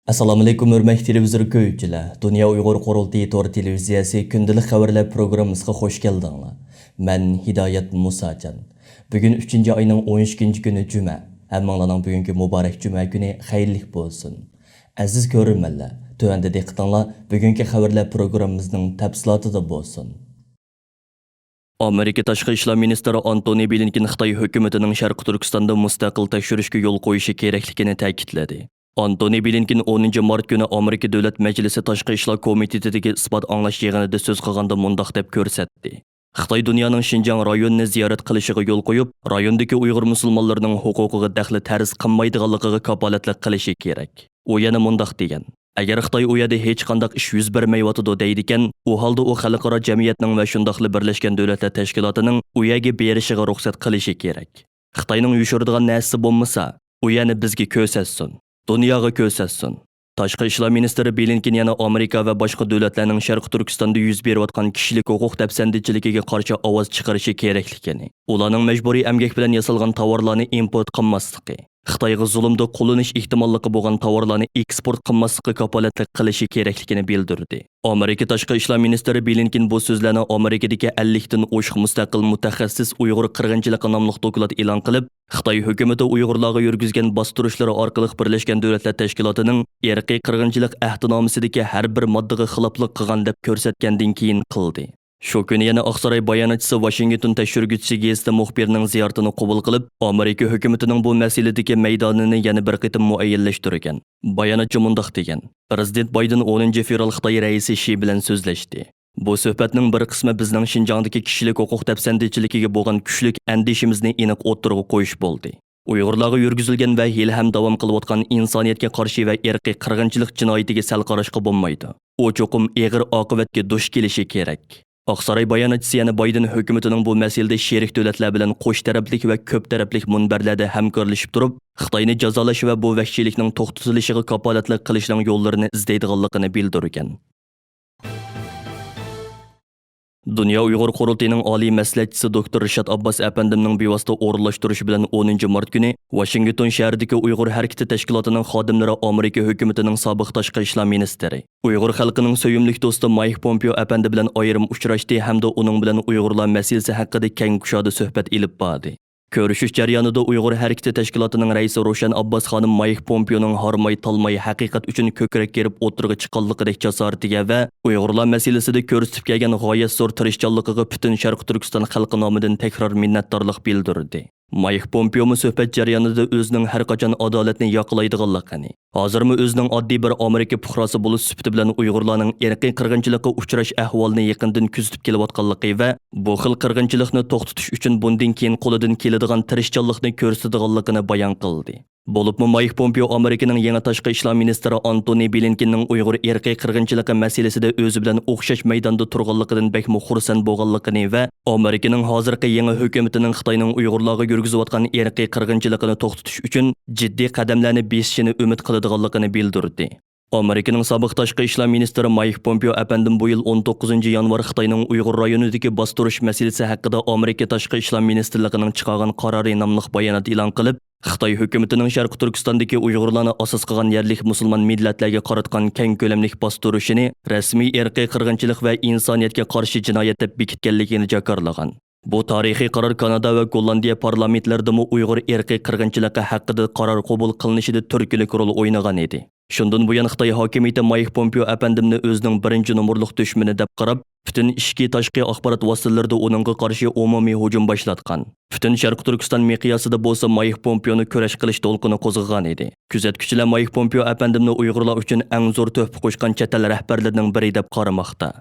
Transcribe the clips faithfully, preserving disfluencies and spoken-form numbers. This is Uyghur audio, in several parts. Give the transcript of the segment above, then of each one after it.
ئەسسالامۇئەلەيكۇم، ھۆرمەتلىك تېلېۋىزور كۆرگۈچىلەر! دۇنيا ئۇيغۇر قۇرۇلتىيى تور تېلېۋىزىيەسى كۈندىلىك خەۋەرلەر پروگراممىسىغا خوش كەلدىڭلار. مەن ھىدايەت مۇساجان. بۈگۈن ئۈچىنچى ئاينىڭ ئون ئىككىنچى كۈنى جۈمە. ھەممىڭلارنىڭ بۈگۈنكى مۇبارەك جۈمە كۈنى خەيرلىك بولسۇن. ئەزىز كۆرۈرمەنلەر، تۆۋەندە دىققىتىڭلار بۈگۈنكى خەۋەرلەر پروگراممىمىزنىڭ تەپسىلاتىدا بولسۇن. ئامېرىكا تاشقى ئىشلار مىنىستىرى ئانتونى بلىنكېن خىتاي ھۆكۈمىتىنىڭ شەرقىي تۈركىستاندا مۇستەقىل تەكشۈرۈشكە يول قويۇشى كېرەكلىكىنى تەكىتلىدى. ئانتونى بلىنكېن ئونىنچى مارت كۈنى ئامېرىكا دۆلەت مەجلىسى تاشقى ئىشلار كومىتېتىدىكى ئىسپات ئاڭلاش يىغىنىدا سۆز قىلغاندا مۇنداق دەپ كۆرسەتتى: خىتاي دۇنيانىڭ شىنجاڭ رايونىنى زىيارەت قىلىشىغا يول قويۇپ، رايوندىكى ئۇيغۇر مۇسۇلمانلىرىنىڭ ھوقۇقىغا دەخلى تەرۇز قىلمايدىغانلىقىغا كاپالەتلىك قىلىشى كېرەك. ئۇ يەنە مۇنداق دېگەن: ئەگەر خىتاي ئۇ يەردە ھېچقانداق ئىش يۈز بەرمەيۋاتىدۇ دەيدىكەن، ئۇ ھالدا ئۇ خەلقئارا جەمئىيەتنىڭ ۋە شۇنداقلا بىرلەشكەن دۆلەتلەر تەشكىلاتىنىڭ ئۇ يەرگە بېرىشىغا رۇخسەت قىلىشى كېرەك. خىتاينىڭ يوشۇرىدىغان نەرسىسى بولمىسا، ئۇ يەرنى بىزگە كۆرسەتسۇن، دۇنياغا كۆرسەتسۇن. تاشقى ئىشلار مىنىستىرى بلىنكېن يەنە ئامېرىكا ۋە باشقا دۆلەتلەرنىڭ شەرقىي تۈركىستاندا يۈز بېرىۋاتقان كىشىلىك ھوقۇق دەپسەندىچىلىكىگە قارشى ئاۋاز چىقىرىشى كېرەكلىكىنى، ئۇلارنىڭ مەجبۇرىي ئەمگەك بىلەن ياسالغان تاۋارلارنى ئىمپورت قىلماسلىقى، خىتايغا زۇلۇمدا قوللىنىش ئېھتىماللىقى بولغان تاۋارلارنى ئېكسپورت قىلماسلىققا كاپالەتلىك قىلىشى كېرەكلىكىنى بىلدۈردى. ئامېرىكا تاشقى ئىشلار مىنىستىرى بلىنكېن بۇ سۆزلەرنى ئامېرىكىدىكى ئەللىكتىن ئوشۇق مۇستەقىل مۇتەخەسسىس ئۇيغۇر قىرغىنچىلىقى ناملىق دوكلات ئېلان قىلىپ، خىتاي ھۆكۈمىتى ئۇيغۇرلارغا يۈرگۈزگەن باستۇرۇشلىرى ئارقىلىق بىرلەشكەن دۆلەتلەر تەشكىلاتىنىڭ ئىرقىي قىرغىنچىلىق ئەھدىنامىسىدىكى ھەر بىر ماددىغا خىلاپلىق قىلغان دەپ كۆرسەتكەندىن كېيىن قىلدى. شۇ كۈنى يەنە ئاقساراي باياناتچىسى ۋاشىنگتون تەكشۈرگۈچىسى گېزىتى مۇخبىرىنىڭ زىيارىتىنى قوبۇل قىلىپ، ئامېرىكا ھۆكۈمىتىنىڭ بۇ مەسىلىدىكى مەيدانىنى يەنە بىر قېتىم مۇئەييەنلەشتۈرگەن. باياناتچى مۇنداق دېگەن: پىرېزىدېنت بايدېن ئونىنچى فېۋرال خىتاي رەئىسى شى بىلەن سۆزلەشتى. بۇ سۆھبەتنىڭ بىر قىسمى بىزنىڭ شىنجاڭدىكى كىشىلىك ھوقۇق دەپسەندىچىلىكىگە بولغان كۈچلۈك ئەندىشىمىزنى ئېنىق ئوتتۇرىغا قويۇش بولدى. ئۇيغۇرلارغا يۈرگۈزۈلگەن ۋە ھېلىھەم داۋام قىلىۋاتقان ئىنسانىيەتكە قارشى ۋە ئىرقىي قىرغىنچىلىق جىنايىتىگە سەل قاراشقا بولمايدۇ. ئۇ چوقۇم ئېغىر ئاقىۋەتكە دۇچ كېلىشى كېرەك. ئاقساراي باياناتچىسى يەنە بايدېن ھۆكۈمىتىنىڭ بۇ مەسىلىدە شېرىك دۆلەتلەر بىلەن قوش تەرەپلىك ۋە كۆپ تەرەپلىك مۇنبەرلەردە ھەمكارلىشىپ تۇرۇپ، خىتاينى جازالاش ۋە بۇ ۋەھشىيلىكنىڭ توختىتىلىشىغا كاپالەتلىك قىلىشنىڭ يوللىرىنى ئىزدەيدىغانلىقىنى بىلدۈرگەن. دۇنيا ئۇيغۇر قۇرۇلتىيىنىڭ ئالىي مەسلىھەتچىسى دوكتور رىشات ئابباس ئەپەندىمنىڭ بىۋاسىتە ئورۇنلاشتۇرۇشى بىلەن ئونىنچى مارت كۈنى ۋاشىنگتون شەھىرىدىكى ئۇيغۇر ھەرىكىتى تەشكىلاتىنىڭ خادىملىرى ئامېرىكا ھۆكۈمىتىنىڭ سابىق تاشقى ئىشلار مىنىستىرى، ئۇيغۇر خەلقىنىڭ سۆيۈملۈك دوستى مايك پومپېئو ئەپەندى بىلەن ئايرىم ئۇچراشتى ھەمدە ئۇنىڭ بىلەن ئۇيغۇرلار مەسىلىسى ھەققىدە كەڭ كۇشادە سۆھبەت ئېلىپ باردى. كۆرۈشۈش جەريانىدا ئۇيغۇر ھەرىكىتى تەشكىلاتىنىڭ رەئىسى روشەن ئابباس خانىم مايك پومپېئونىڭ ھارماي-تالماي ھەقىقەت ئۈچۈن كۆكرەك كېرىپ ئوتتۇرىغا چىققانلىقىدەك جاسارىتىگە ۋە ئۇيغۇرلار مەسىلىسىدە كۆرسىتىپ كەلگەن غايەت زور تىرىشچانلىقىغا پۈتۈن شەرقىي تۈركىستان خەلقى نامىدىن تەكرار مىننەتدارلىق بىلدۈردى. مايك پومپېئومۇ سۆھبەت جەريانىدا ئۆزىنىڭ ھەرقاچان ئادالەتنى ياقلايدىغانلىقىنى، ھازىرمۇ ئۆزىنىڭ ئاددىي بىر ئامېرىكا پۇقراسى بولۇش سۈپىتى بىلەن ئۇيغۇرلارنىڭ ئىرقىي قىرغىنچىلىققا ئۇچراش ئەھۋالىنى يېقىندىن كۆزىتىپ كېلىۋاتقانلىقى ۋە بۇ خىل قىرغىنچىلىقنى توختىتىش ئۈچۈن بۇندىن كېيىن قولىدىن كېلىدىغان تىرىشچانلىقنى كۆرسىتىدىغانلىقىنى بايان قىلدى. بولۇپمۇ مايك پومپېئو ئامېرىكىنىڭ يېڭى تاشقى ئىشلار مىنىستىرى ئانتونى بلىنكېننىڭ ئۇيغۇر ئىرقىي قىرغىنچىلىقى مەسىلىسىدە ئۆزى بىلەن ئوخشاش مەيداندا تۇرغانلىقىدىن بەكمۇ خۇرسەن بولغانلىقىنى ۋە ئامېرىكىنىڭ ھازىرقى يېڭى ھۆكۈمىتىنىڭ خىتاينىڭ ئۇيغۇرلارغا يۈرگۈزۈۋاتقان ئىرقىي قىرغىنچىلىقىنى توختىتىش ئۈچۈن جىددىي قەدەملەرنى بېسىشىنى ئۈمىد قىلىدىغانلىقىنى بىلدۈردى. ئامېرىكىنىڭ سابىق تاشقى ئىشلار مىنىستىرى مايك پومپېئو ئەپەندىم بۇ يىل ئون توققۇزىنچى يانۋار خىتاينىڭ ئۇيغۇر رايونىدىكى باستۇرۇش مەسىلىسى ھەققىدە ئامېرىكا تاشقى ئىشلار مىنىستىرلىقىنىڭ چىقارغان قارارى ناملىق بايانات ئېلان قىلىپ، خىتاي ھۆكۈمىتىنىڭ شەرقىي تۈركىستاندىكى ئۇيغۇرلارنى ئاساس قىلغان يەرلىك مۇسۇلمان مىللەتلەرگە قاراتقان كەڭ كۆلەملىك باستۇرۇشىنى رەسمىي ئىرقىي قىرغىنچىلىق ۋە ئىنسانىيەتكە قارشى جىنايەت دەپ بېكىتكەنلىكىنى جاكارلىغان. بۇ تارىخىي قارار كانادا ۋە گوللاندىيە پارلامېنتلىرىدىمۇ ئۇيغۇر ئىرقىي قىرغىنچىلىقى ھەققىدە قارار قوبۇل قىلىنىشىدا تۈرتكىلىك رول ئوينىغان ئىدى. شۇندىن بۇيان خىتاي ھاكىمىيىتى مايك پومپېئو ئەپەندىمنى ئۆزىنىڭ بىرىنچى نومۇرلۇق دۈشمىنى دەپ قاراپ، پۈتۈن ئىچكى، تاشقى ئاخبارات ۋاسىتىلىرىدا ئۇنىڭغا قارشى ئومۇمىي ھۇجۇم باشلاتقان. پۈتۈن شەرقىي تۈركىستان مىقياسىدا بولسا مايك پومپېئونى كۈرەش قىلىش دولقۇنى قوزغىغان ئىدى. كۆزەتكۈچىلەر مايك پومپېئو ئەپەندىمنى ئۇيغۇرلار ئۈچۈن ئەڭ زور تۆھپە قوشقان چەت ئەل رەھبەرلىرىنىڭ بىرى دەپ قارىماقتا.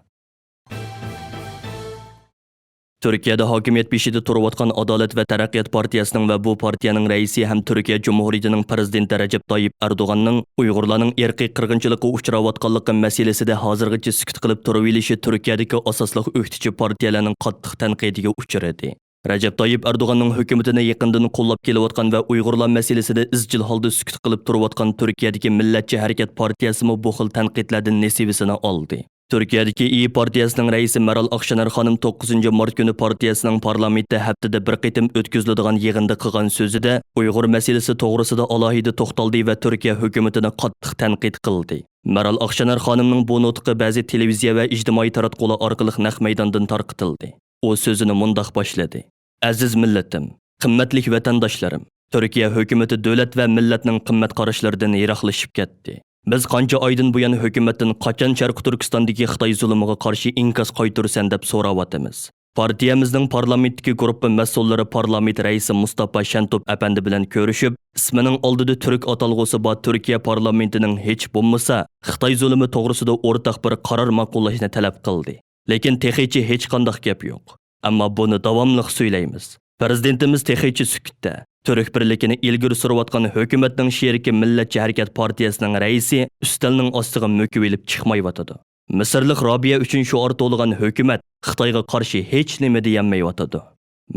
تۈركىيەدە ھاكىمىيەت بېشىدا تۇرۇۋاتقان ئادالەت ۋە تەرەققىيات پارتىيەسىنىڭ ۋە بۇ پارتىيەنىڭ رەئىسى ھەم تۈركىيە جۇمھۇرىيىتىنىڭ پىرېزىدېنتى رەجەپ تايىپ ئەردوغاننىڭ ئۇيغۇرلارنىڭ ئىرقىي قىرغىنچىلىققا ئۇچراۋاتقانلىقى مەسىلىسىدە ھازىرغىچە سۈكۈت قىلىپ تۇرۇۋېلىشى تۈركىيەدىكى ئاساسلىق ئۆكتىچى پارتىيەلەرنىڭ قاتتىق تەنقىدىگە ئۇچرىدى. رەجەپ تايىپ ئەردوغاننىڭ ھۆكۈمىتىنى يېقىندىن قوللاپ كېلىۋاتقان ۋە ئۇيغۇرلار مەسىلىسىدە ئىزچىل ھالدا سۈكۈت قىلىپ تۇرۇۋاتقان تۈركىيەدىكى مىللەتچى ھەرىكەت پارتىيەسىمۇ بۇ خىل تەنقىدلەردىن نېسىۋىسىنى ئالدى. تۈركىيەدىكى ئىيى پارتىيەسىنىڭ رەئىسى مەرال ئاكشېنەر خانىم توققۇزىنچى مارت كۈنى پارتىيەسىنىڭ پارلامېنتتا ھەپتىدە بىر قېتىم ئۆتكۈزۈلىدىغان يىغىندا قىلغان سۆزىدە ئۇيغۇر مەسىلىسى توغرىسىدا ئالاھىدە توختالدى ۋە تۈركىيە ھۆكۈمىتىنى قاتتىق تەنقىد قىلدى. مەرال ئاكشېنەر خانىمنىڭ بۇ نۇتقى بەزى تېلېۋىزىيە ۋە ئىجتىمائىي تاراتقۇلار ئارقىلىق نەق مەيداندىن تارقىتىلدى. ئۇ سۆزىنى مۇنداق باشلىدى: ئەزىز مىللىتىم، قىممەتلىك ۋەتەنداشلىرىم، تۈركىيە ھۆكۈمىتى دۆلەت ۋە مىللەتنىڭ قىممەت قاراشلىرىدىن يىراقلىشىپ كەتتى. بىز قانچە ئايدىن بۇيان ھۆكۈمەتتىن قاچان شەرقىي تۈركىستاندىكى خىتاي زۇلۇمىغا قارشى ئىنكاس قايتۇرىسەن دەپ سوراۋاتىمىز. پارتىيەمىزنىڭ پارلامېنتتىكى گۇرۇپپا مەسئۇللىرى پارلامېنت رەئىسى مۇستاپا شەنتوپ ئەپەندى بىلەن كۆرۈشۈپ، ئىسمىنىڭ ئالدىدا تۈرك ئاتالغۇسى بار تۈركىيە پارلامېنتىنىڭ ھېچ بولمىسا خىتاي زۇلۇمى توغرىسىدا ئورتاق بىر قارار ماقۇللاشنى تەلەپ قىلدى. لېكىن تېخىچە ھېچقانداق گەپ يوق. ئەمما بۇنى داۋاملىق سۆيلەيمىز. پىرېزىدېنتىمىز تېخىچە سۈكۈتتە. تۈرك بىرلىكىنى ئىلگىرى سۈرۈۋاتقان ھۆكۈمەتنىڭ شېرىكى مىللەتچى ھەرىكەت پارتىيەسىنىڭ رەئىسى ئۈستەلنىڭ ئاستىغا مۆكۈۋېلىپ چىقمايۋاتىدۇ. مىسىرلىق رابىيە ئۈچۈن شوئار تولغان ھۆكۈمەت خىتايغا قارشى ھېچ نېمە دېيەلمەيۋاتىدۇ.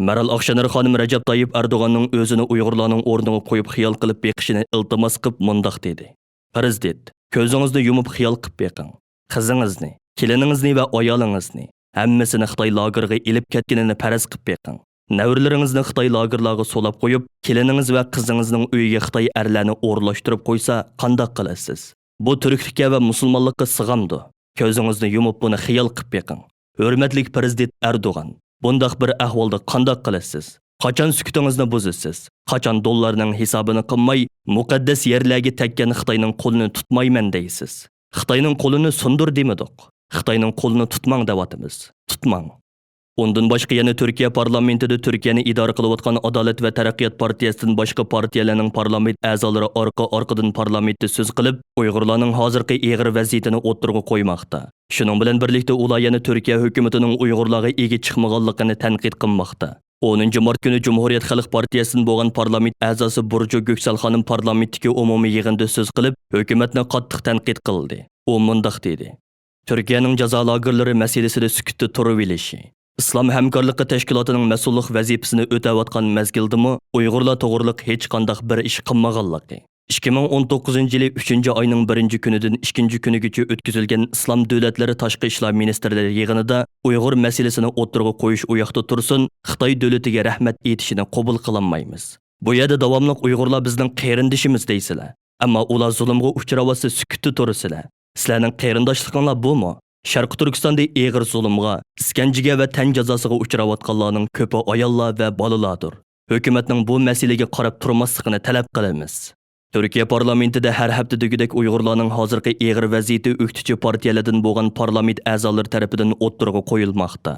مەرال ئاكشېنەر خانىم رەجەپ تايىپ ئەردوغاننىڭ ئۆزىنى ئۇيغۇرلارنىڭ ئورنىغا قويۇپ خىيال قىلىپ بېقىشىنى ئىلتىماس قىلىپ مۇنداق دېدى: پىرېزىدېنت، كۆزىڭىزنى يۇمۇپ خىيال قىلىپ بېقىڭ. قىزىڭىزنى، كېلىنىڭىزنى ۋە ئايالىڭىزنى، ھەممىسىنى خىتاي لاگېرىغا ئېلىپ كەتكىنىنى پەرەز قىلىپ بېقىڭ. نەۋرىلىرىڭىزنى خىتاي لاگېرلارغا سولاپ قويۇپ، كېلىنىڭىز ۋە قىزىڭىزنىڭ ئۆيىگە خىتاي ئەرلەرنى ئورۇنلاشتۇرۇپ قويسا، قانداق قىلىسىز؟ بۇ تۈركلۈككە ۋە مۇسۇلمانلىققا سىغامدۇ؟ كۆزىڭىزنى يۇمۇپ بۇنى خىيال قىلىپ بېقىڭ. ھۆرمەتلىك پىرېزىدېنت ئەردوغان، بۇنداق بىر ئەھۋالدا قانداق قىلىسىز؟ قاچان سۈكۈتىڭىزنى بۇزىسىز؟ قاچان دوللارنىڭ ھېسابىنى قىلماي، مۇقەددەس يەرلەرگە تەگكەن خىتاينىڭ قولىنى تۇتمايمەن دەيسىز؟ خىتاينىڭ قولىنى سۇندۇر دېمىدۇق. خىتاينىڭ قولىنى تۇتماڭ دەۋاتىمىز. تۇتماڭ. ئۇندىن باشقا يەنە تۈركىيە پارلامېنتىدا تۈركىيەنى ئىدارە قىلىۋاتقان ئادالەت ۋە تەرەققىيات پارتىيەسىدىن باشقا پارتىيەلەرنىڭ پارلامېنت ئەزالىرى ئارقا-ئارقىدىن پارلامېنتتا سۆز قىلىپ، ئۇيغۇرلارنىڭ ھازىرقى ئېغىر ۋەزىيىتىنى ئوتتۇرىغا قويماقتا. شۇنىڭ بىلەن بىرلىكتە، ئۇلار يەنە تۈركىيە ھۆكۈمىتىنىڭ ئۇيغۇرلارغا ئىگە چىقمىغانلىقىنى تەنقىد قىلماقتا. ئونىنچى مارت كۈنى جۇمھۇرىيەت خەلق پارتىيەسىدىن بولغان پارلامېنت ئەزاسى بۇرجۇ گۆكسەل خانىم پارلامېنتتىكى ئومۇمىي يىغىندا سۆز قىلىپ، ھۆكۈمەتنى قاتتىق تەنقىد قىلدى. ئۇ مۇنداق دېدى: تۈركىيەنىڭ جازا لاگېرلىرى مەسىلىسىدە سۈكۈتتە تۇرۇۋېلىشى، ئىسلام ھەمكارلىقى تەشكىلاتىنىڭ مەسئۇللۇق ۋەزىپىسىنى ئۆتەۋاتقان مەزگىلدىمۇ ئۇيغۇرلار توغرىلىق ھېچقانداق بىر ئىش قىلمىغانلىقى، ئىككى مىڭ ئون توققۇزىنچى يىلى ئۈچىنچى ئاينىڭ بىرىنچى كۈنىدىن ئىككىنچى كۈنىگىچە ئۆتكۈزۈلگەن ئىسلام دۆلەتلىرى تاشقى ئىشلار مىنىستىرلىرى يىغىنىدا ئۇيغۇر مەسىلىسىنى ئوتتۇرىغا قويۇش ئۇياقتا تۇرسۇن، خىتاي دۆلىتىگە رەھمەت ئېيتىشىنى قوبۇل قىلالمايمىز. بۇ يەردە داۋاملىق ئۇيغۇرلار بىزنىڭ قېرىندىشىمىز دەيسىلەر. ئەمما ئۇلار زۇلۇمغا ئۇچراۋاتسا سۈكۈتتە تۇرىسىلەر. سىلەرنىڭ قېرىنداشلىقىڭلار بۇمۇ؟ شەرقىي تۈركىستاندا ئېغىر زۇلۇمغا، ئىسكەنجىگە ۋە تەن جازاسىغا ئۇچراۋاتقانلارنىڭ كۆپى ئاياللار ۋە بالىلاردۇر. ھۆكۈمەتنىڭ بۇ مەسىلىگە قاراپ تۇرماسلىقىنى تەلەپ قىلىمىز. تۈركىيە پارلامېنتىدا ھەر ھەپتە دېگۈدەك ئۇيغۇرلارنىڭ ھازىرقى ئېغىر ۋەزىيىتى ئۆكتىچى پارتىيەلەردىن بولغان پارلامېنت ئەزالىرى تەرىپىدىن ئوتتۇرىغا قويۇلماقتا.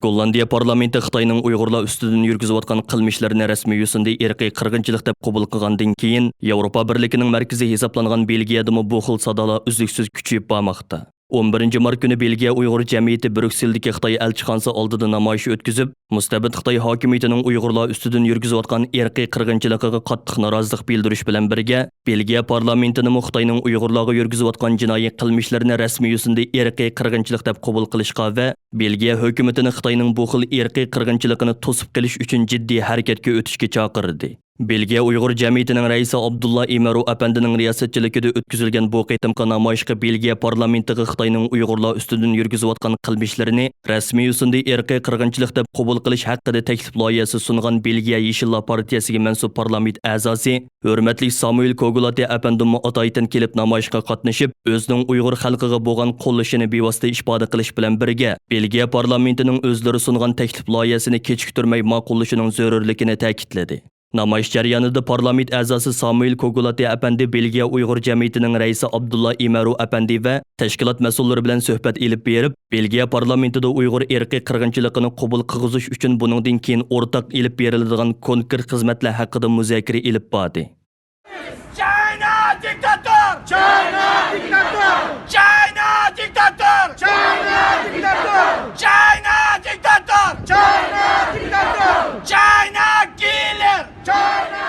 گوللاندىيە پارلامېنتى خىتاينىڭ ئۇيغۇرلار ئۈستىدىن يۈرگۈزۈۋاتقان قىلمىشلىرىنى رەسمىي يوسۇندا ئىرقىي قىرغىنچىلىق دەپ قوبۇل قىلغاندىن كېيىن، ياۋروپا بىرلىكىنىڭ مەركىزى ھېسابلانغان بېلگىيەدىمۇ بۇ خىل سادالار ئۈزلۈكسىز كۈچىيىپ بارماقتا. ئون بىرىنچى مارت كۈنى بېلگىيە ئۇيغۇر جەمئىيىتى بريۇكسېلدىكى خىتاي ئەلچىخانىسى ئالدىدا نامايىش ئۆتكۈزۈپ، مۇستەبىت خىتاي ھاكىمىيىتىنىڭ ئۇيغۇرلار ئۈستىدىن يۈرگۈزۈۋاتقان ئىرقىي قىرغىنچىلىقىغا قاتتىق نارازىلىق بىلدۈرۈش بىلەن بىرگە، بېلگىيە پارلامېنتىنىمۇ خىتاينىڭ ئۇيغۇرلارغا يۈرگۈزۈۋاتقان جىنايى قىلمىشلىرىنى رەسمىي يوسۇندا ئىرقىي قىرغىنچىلىق دەپ قوبۇل قىلىشقا ۋە بېلگىيە ھۆكۈمىتىنى خىتاينىڭ بۇ خىل ئىرقىي قىرغىنچىلىقىنى توسۇپ قېلىش ئۈچۈن جىددىي ھەرىكەتكە ئۆتۈشكە چاقىردى. بېلگىيە ئۇيغۇر جەمئىيىتىنىڭ رەئىسى ئابدۇللا ئىمەرۇ ئەپەندىنىڭ رىياسەتچىلىكىدە ئۆتكۈزۈلگەن بۇ قېتىمقى نامايىشقا بېلگىيە پارلامېنتىغا خىتاينىڭ ئۇيغۇرلار ئۈستىدىن يۈرگۈزۈۋاتقان قىلمىشلىرىنى رەسمىي يوسۇندا ئىرقىي قىرغىنچىلىق دەپ قوبۇل قىلىش ھەققىدە تەكلىپ لايىھەسى سۇنغان بېلگىيە يېشىللار پارتىيەسىگە مەنسۇپ پارلامېنت ئەزاسى ھۆرمەتلىك سامۇئېل كوگۇلاتى ئەپەندىممۇ ئاتايىتەن كېلىپ نامايىشقا قاتنىشىپ، ئۆزىنىڭ ئۇيغۇر خەلقىگە بولغان قوللىشىنى بىۋاسىتە ئىپادە قىلىش بىلەن بىرگە، بېلگىيە پارلامېنتىنىڭ ئۆزلىرى سۇنغان تەكلىپ لايىھەسىنى كېچىكتۈرمەي ماقۇللىشىنىڭ زۆرۈرلۈكىنى تەكىتلىدى. نامايىش جەريانىدا پارلامېنت ئەزاسى سامۇئېل كوگۇلاتى ئەپەندى بېلگىيە ئۇيغۇر جەمئىيىتىنىڭ رەئىسى ئابدۇللا ئىمەرۇ ئەپەندى ۋە تەشكىلات مەسئۇللىرى بىلەن سۆھبەت ئېلىپ بېرىپ، بېلگىيە پارلامېنتىدا ئۇيغۇر ئىرقىي قىرغىنچىلىقىنى قوبۇل قىلغۇزۇش ئۈچۈن بۇنىڭدىن كېيىن ئورتاق ئېلىپ بېرىلىدىغان كونكرېت خىزمەتلەر ھەققىدە مۇزاكىرە ئېلىپ باردى. China diktator! China diktator! China diktator! China diktator! China diktator! China diktator! China killer! China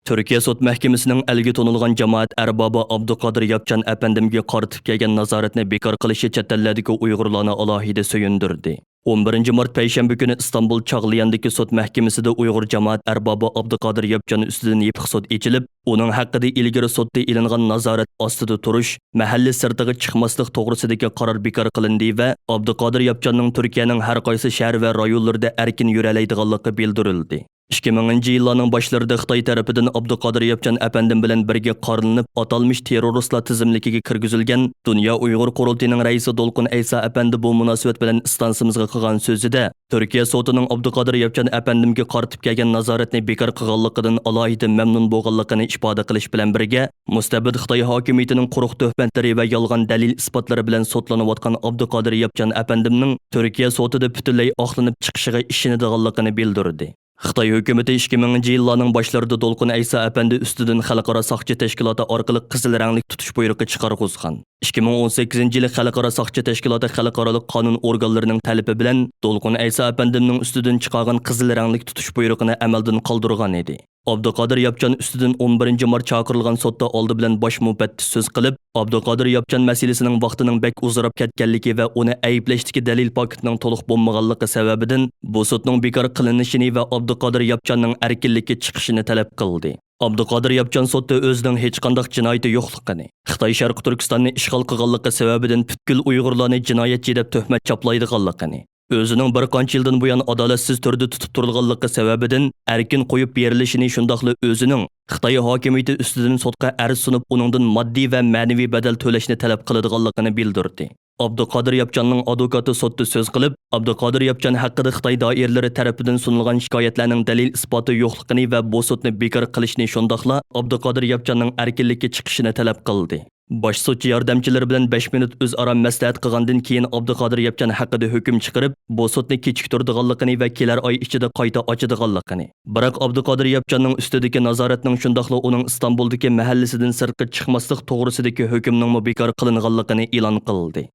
تۈركىيە سوت مەھكىمىسىنىڭ ئەلگە تونۇلغان جامائەت ئەربابى ئابدۇقادىر ياپچان ئەپەندىمگە قارىتىپ كەلگەن نازارەتنى بىكار قىلىشى چەت ئەللەردىكى ئۇيغۇرلارنى ئالاھىدە سۆيۈندۈردى. ئون بىرىنچى مارت پەيشەنبە كۈنى ئىستانبۇل چاغليەندىكى سوت مەھكىمىسىدە ئۇيغۇر جامائەت ئەربابى ئابدۇقادىر ياپچان ئۈستىدىن يېپىق سوت ئېچىلىپ، ئۇنىڭ ھەققىدە ئىلگىرى سوتتا ئېلىنغان نازارەت ئاستىدا تۇرۇش، مەھەللە سىرتىغا چىقماسلىق توغرىسىدىكى قارار بىكار قىلىندى ۋە ئابدۇقادىر ياپچاننىڭ تۈركىيەنىڭ ھەر قايسى شەھەر ۋە رايونلىرىدا ئەركىن يۈرەلەيدىغانلىقى بىلدۈرۈلدى. ئىككى مىڭىنچى يىللارنىڭ باشلىرىدا خىتاي تەرىپىدىن ئابدۇقادىر ياپچان ئەپەندىم بىلەن بىرگە قارىلىنىپ، ئاتالمىش تېررورىستلار تىزىملىكىگە كىرگۈزۈلگەن دۇنيا ئۇيغۇر قۇرۇلتىيىنىڭ رەئىسى دولقۇن ئەيسا ئەپەندى بۇ مۇناسىۋەت بىلەن ئىستانسىمىزغا قىلغان سۆزىدە، تۈركىيە سوتىنىڭ ئابدۇقادىر ياپچان ئەپەندىمگە قارىتىپ كەلگەن نازارەتنى بىكار قىلغانلىقىدىن ئالاھىدە مەمنۇن بولغانلىقىنى ئىپادە قىلىش بىلەن بىرگە، مۇستەبىت خىتاي ھاكىمىيىتىنىڭ قۇرۇق تۆھمەتلىرى ۋە يالغان دەلىل-ئىسپاتلىرى بىلەن سوتلىنىۋاتقان ئابدۇقادىر ياپچان ئەپەندىمنىڭ تۈركىيە سوتىدا پۈتۈنلەي ئاقلىنىپ چىقىشىغا ئىشىنىدىغانلىقىنى بىلدۈردى. خىتاي ھۆكۈمىتى ئىككى مىڭىنچى يىللارنىڭ باشلىرىدا دولقۇن ئەيسا ئەپەندى ئۈستىدىن خەلقئارا ساقچى تەشكىلاتى ئارقىلىق قىزىل رەڭلىك تۇتۇش بۇيرۇقى چىقارغۇزغان. ئىككى مىڭ ئون سەككىزىنچى يىلى خەلقئارا ساقچى تەشكىلاتى خەلقئارالىق قانۇن ئورگانلىرىنىڭ تەلىپى بىلەن دولقۇن ئەيسا ئەپەندىمنىڭ ئۈستىدىن چىقارغان قىزىل رەڭلىك تۇتۇش بۇيرۇقىنى ئەمەلدىن قالدۇرغان ئىدى. ئابدۇقادىر ياپچان ئۈستىدىن ئون بىرىنچى مارت چاقىرىلغان سوتتا ئالدى بىلەن باش مۇپەتتىش سۆز قىلىپ، ئابدۇقادىر ياپچان مەسىلىسىنىڭ ۋاقتىنىڭ بەك ئۇزىراپ كەتكەنلىكى ۋە ئۇنى ئەيىبلەشتىكى دەلىل پاكىتىنىڭ تولۇق بولمىغانلىقى سەۋەبىدىن، بۇ سوتنىڭ بىكار قىلىنىشىنى ۋە ئابدۇقادىر ياپچاننىڭ ئەركىنلىككە چىقىشىنى تەلەپ قىلدى. ئابدۇقادىر ياپچان سوتتا ئۆزىنىڭ ھېچقانداق جىنايىتى يوقلۇقىنى، خىتاي شەرقىي تۈركىستاننى ئىشغال قىلغانلىقى سەۋەبىدىن پۈتكۈل ئۇيغۇرلارنى جىنايەتچى دەپ تۆھمەت چاپلايدىغانلىقىنى، ئۆزىنىڭ بىر قانچە يىلدىن بۇيان ئادالەتسىز تۈردە تۇتۇپ تۇرۇلغانلىقى سەۋەبىدىن ئەركىن قويۇپ بېرىلىشىنى، شۇنداقلا ئۆزىنىڭ خىتاي ھاكىمىيىتى ئۈستىدىن سوتقا ئەرز سۇنۇپ، ئۇنىڭدىن ماددىي ۋە مەنىۋى بەدەل تۆلەشنى تەلەپ قىلىدىغانلىقىنى بىلدۈردى. ئابدۇقادىر ياپچاننىڭ ئادۋوكاتى سوتتا سۆز قىلىپ، ئابدۇقادىر ياپچان ھەققىدە خىتاي دائىرىلىرى تەرىپىدىن سۇنۇلغان شىكايەتلەرنىڭ دەلىل-ئىسپاتى يوقلۇقىنى ۋە بۇ سوتنى بىكار قىلىشنى، شۇنداقلا ئابدۇقادىر ياپچاننىڭ ئەركىنلىككە چىقىشىنى تەلەپ قىلدى. باش سوتچى ياردەمچىلىرى بىلەن بەش مىنۇت ئۆزئارا مەسلىھەت قىلغاندىن كېيىن، ئابدۇقادىر ياپچان ھەققىدە ھۆكۈم چىقىرىپ، بۇ سوتنى كېچىكتۈرىدىغانلىقىنى ۋە كېلەر ئاي ئىچىدە قايتا ئاچىدىغانلىقىنى، بىراق ئابدۇقادىر ياپچاننىڭ ئۈستىدىكى نازارەتنىڭ، شۇنداقلا ئۇنىڭ ئىستانبۇلدىكى مەھەللىسىدىن سىرتقا چىقماسلىق توغرىسىدىكى ھۆكۈمنىڭمۇ بىكار قىلىنغانلىقىنى ئېلان قىلدى.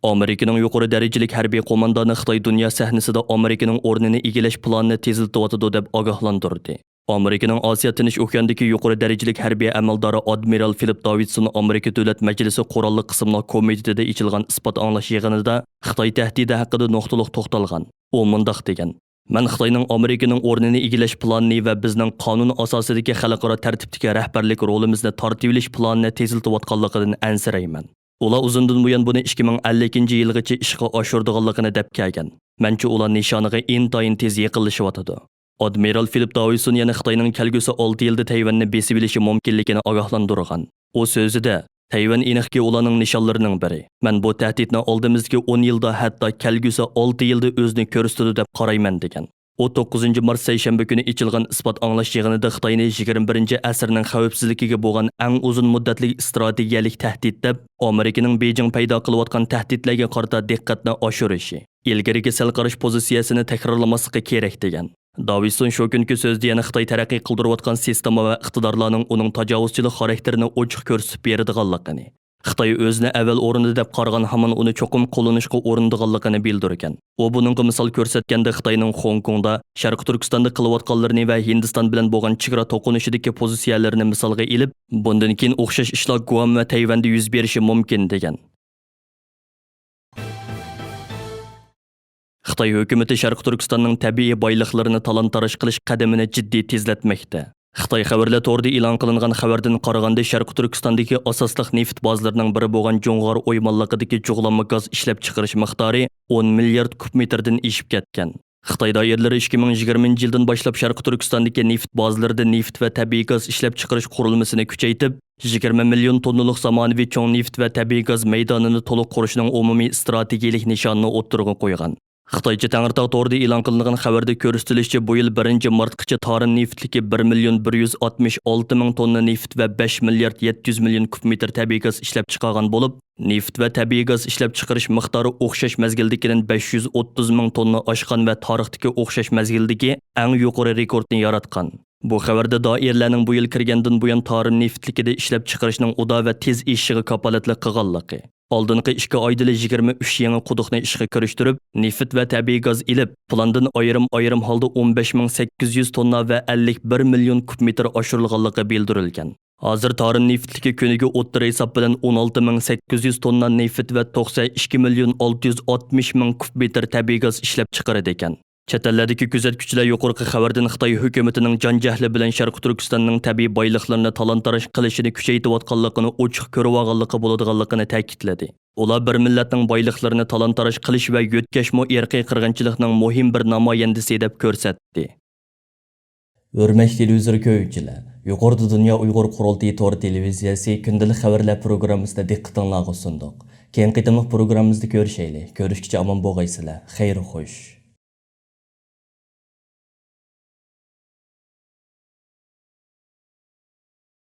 ئامېرىكىنىڭ يۇقىرى دەرىجىلىك ھەربىي قوماندانى خىتاي دۇنيا سەھنىسىدە ئامېرىكىنىڭ ئورنىنى ئىگىلەش پىلانىنى تېزلىتىۋاتىدۇ، دەپ ئاگاھلاندۇردى. ئامېرىكىنىڭ ئاسىيا تىنچ ئوكياندىكى يۇقىرى دەرىجىلىك ھەربىي ئەمەلدارى ئادمىرال فىلىپ داۋىدسون ئامېرىكا دۆلەت مەجلىسى قوراللىق قىسىملار كومىتېتىدا ئېچىلغان ئىسپات ئاڭلاش يىغىنىدا خىتاي تەھدىتى ھەققىدە نۇقتىلىق توختالغان. ئۇ مۇنداق دېگەن: مەن خىتاينىڭ ئامېرىكىنىڭ ئورنىنى ئىگىلەش پىلانىنى ۋە بىزنىڭ قانۇن ئاساسىدىكى خەلقئارا تەرتىپتىكى رەھبەرلىك رولىمىزنى تارتىۋېلىش پىلانىنى تېزلىتىۋاتقانلىقىدىن ئەنسىرەيمەن. ئۇلار ئۇزۇندىن بۇيان بۇنى ئىككى مىڭ ئەللىكىنچى يىلغىچە ئىشقا ئاشۇرىدىغانلىقىنى دەپ كەلگەن. مەنچە ئۇلار نىشانىغا ئىنتايىن تېز يېقىنلىشىۋاتىدۇ. ئادمىرال فىلىپ داۋىدسون يەنە خىتاينىڭ كەلگۈسى ئالتە يىلدا تەيۋەننى بېسىۋېلىشى مۇمكىنلىكىنى ئاگاھلاندۇرغان. ئۇ سۆزىدە، تەيۋەن ئېنىقكى ئۇلارنىڭ نىشانلىرىنىڭ بىرى. مەن بۇ تەھدىتنى ئالدىمىزدىكى ئون يىلدا، ھەتتا كەلگۈسى ئالتە يىلدا ئۆزىنى كۆرسىتىدۇ دەپ قارايمەن، دېگەن. ئۇ توققۇزىنچى مارت سەيشەنبە كۈنى ئېچىلغان ئىسپات ئاڭلاش يىغىنىدا خىتاينى يىگىرمە بىرىنچى ئەسىرنىڭ خەۋپسىزلىكىگە بولغان ئەڭ ئۇزۇن مۇددەتلىك ئىستراتېگىيەلىك تەھدىت دەپ، ئامېرىكىنىڭ بېيجىڭ پەيدا قىلىۋاتقان تەھدىتلەرگە قارىتا دىققەتنى ئاشۇرۇشى، ئىلگىرىكى سەل قارىش پوزىتسىيەسىنى تەكرارلىماسلىقى كېرەك، دېگەن. داۋىدسون شۇ كۈنكى سۆزىدە يەنە خىتاي تەرەققىي قىلدۇرۇۋاتقان سىستېما ۋە ئىقتىدارلارنىڭ ئۇنىڭ تاجاۋۇزچىلىق خاراكتېرىنى ئوچۇق كۆرسىتىپ بېرىدىغانلىقىنى، خىتاي ئۆزىنى ئەۋەل ئورۇندا دەپ قارىغان، ھامان ئۇنى چوقۇم قوللىنىشقا ئۇرۇنىدىغانلىقىنى بىلدۈرگەن. ئۇ بۇنىڭغا مىسال كۆرسەتكەندە، خىتاينىڭ خوڭكوڭدا، شەرقىي تۈركىستاندا قىلىۋاتقانلىرىنى ۋە ھىندىستان بىلەن بولغان چېگرا توقۇنۇشىدىكى پوزىتسىيەلىرىنى مىسالغا ئېلىپ، بۇندىن كېيىن ئوخشاش ئىشلار گۇئام ۋە تەيۋەندە يۈز بېرىشى مۇمكىن، دېگەن. خىتاي ھۆكۈمىتى شەرقىي تۈركىستاننىڭ تەبىئىي بايلىقلىرىنى تالان-تاراج قىلىش قەدىمىنى جىددىي تېزلەتمەكتە. خىتاي خەۋەرلەر تورىدا ئېلان قىلىنغان خەۋەردىن قارىغاندا، شەرقىي تۈركىستاندىكى ئاساسلىق نېفىت بازىلىرىنىڭ بىرى بولغان جۇڭغار ئويمانلىقىدىكى جۇغلانما گاز ئىشلەپچىقىرىش مىقدارى ئون مىليارد كۇب مېتىردىن ئېشىپ كەتكەن. خىتاي دائىرىلىرى ئىككى مىڭ يىگىرمىنچى يىلدىن باشلاپ شەرقىي تۈركىستاندىكى نېفىت بازىلىرىدا نېفىت ۋە تەبىئىي گاز ئىشلەپچىقىرىش قۇرۇلمىسىنى كۈچەيتىپ، يىگىرمە مىليون توننىلىق زامانىۋى چوڭ نېفىت ۋە تەبىئىي گاز مەيدانىنى تولۇق قۇرۇشنىڭ ئومۇمىي ئىستراتېگىيەلىك نىشانىنى ئوتتۇرىغا قويغان. خىتايچە تەڭرىتاغ تورىدا ئېلان قىلىنغان خەۋەردە كۆرسىتىلىشىچە، بۇ يىل بىرىنچى مارتقىچە تارىم نېفىتلىكى بىر مىليون بىر يۈز ئاتمىش ئالتە مىڭ توننا نېفىت ۋە بەش مىليارد يەتتە يۈز مىليون كۇب مېتىر تەبىئىي گاز ئىشلەپچىقارغان بولۇپ، نېفىت ۋە تەبىئىي گاز ئىشلەپچىقىرىش مىقدارى ئوخشاش مەزگىلدىكىدىن بەش يۈز ئوتتۇز مىڭ توننا ئاشقان ۋە تارىختىكى ئوخشاش مەزگىلدىكى ئەڭ يۇقىرى رېكورتنى ياراتقان. بۇ خەۋەردە دائىرىلەرنىڭ بۇ يىل كىرگەندىن بۇيان تارىم نېفىتلىكىدە ئىشلەپچىقىرىشنىڭ ئۇدا ۋە تېز ئېشىشىغا كاپالەتلىك قىلغانلىقى، ئالدىنقى ئىككى ئايدىلا يىگىرمە ئۈچ يېڭى قۇدۇقنى ئىشقا كىرىشتۈرۈپ، نېفىت ۋە تەبىئىي گاز ئېلىپ، پىلاندىن ئايرىم-ئايرىم ھالدا ئون بەش مىڭ سەككىز يۈز توننا ۋە ئەللىك بىر مىليون كۇب مېتىر ئاشۇرۇلغانلىقى بىلدۈرۈلگەن. ھازىر تارىم نېفىتلىكى كۈنىگە ئوتتۇرا ھېساب بىلەن ئون ئالتە مىڭ سەككىز يۈز توننا نېفىت ۋە توقسەن ئىككى مىليون ئالتە يۈز ئاتمىش مىڭ كۇب مېتىر تەبىئىي گاز ئىشلەپ چىقىرىدىكەن. چەت ئەللەردىكى كۆزەتكۈچىلەر يۇقىرىقى خەۋەردىن خىتاي ھۆكۈمىتىنىڭ جان جەھلى بىلەن شەرقىي تۈركىستاننىڭ تەبىئىي بايلىقلىرىنى تالان-تاراج قىلىشىنى كۈچەيتىۋاتقانلىقىنى ئوچۇق كۆرۈۋالغانلىقى بولىدىغانلىقىنى تەكىتلىدى. ئۇلار بىر مىللەتنىڭ بايلىقلىرىنى تالان-تاراج قىلىش ۋە يۆتكەشمۇ ئىرقىي قىرغىنچىلىقنىڭ مۇھىم بىر نامايەندىسى دەپ كۆرسەتتى. ھۆرمەتلىك تېلېۋىزور كۆرگۈچىلەر، يۇقىرىدا دۇنيا ئۇيغۇر قۇرۇلتىيى تور تېلېۋىزىيەسى كۈندىلىك خەۋەرلەر پروگراممىسىنى دىققىتىڭلارغا سۇندۇق. كېيىنكى قېتىملىق پروگراممىمىزدا كۆرۈشەيلى. كۆرۈشكىچە ئامان بولغايسىلەر. خەير خوش.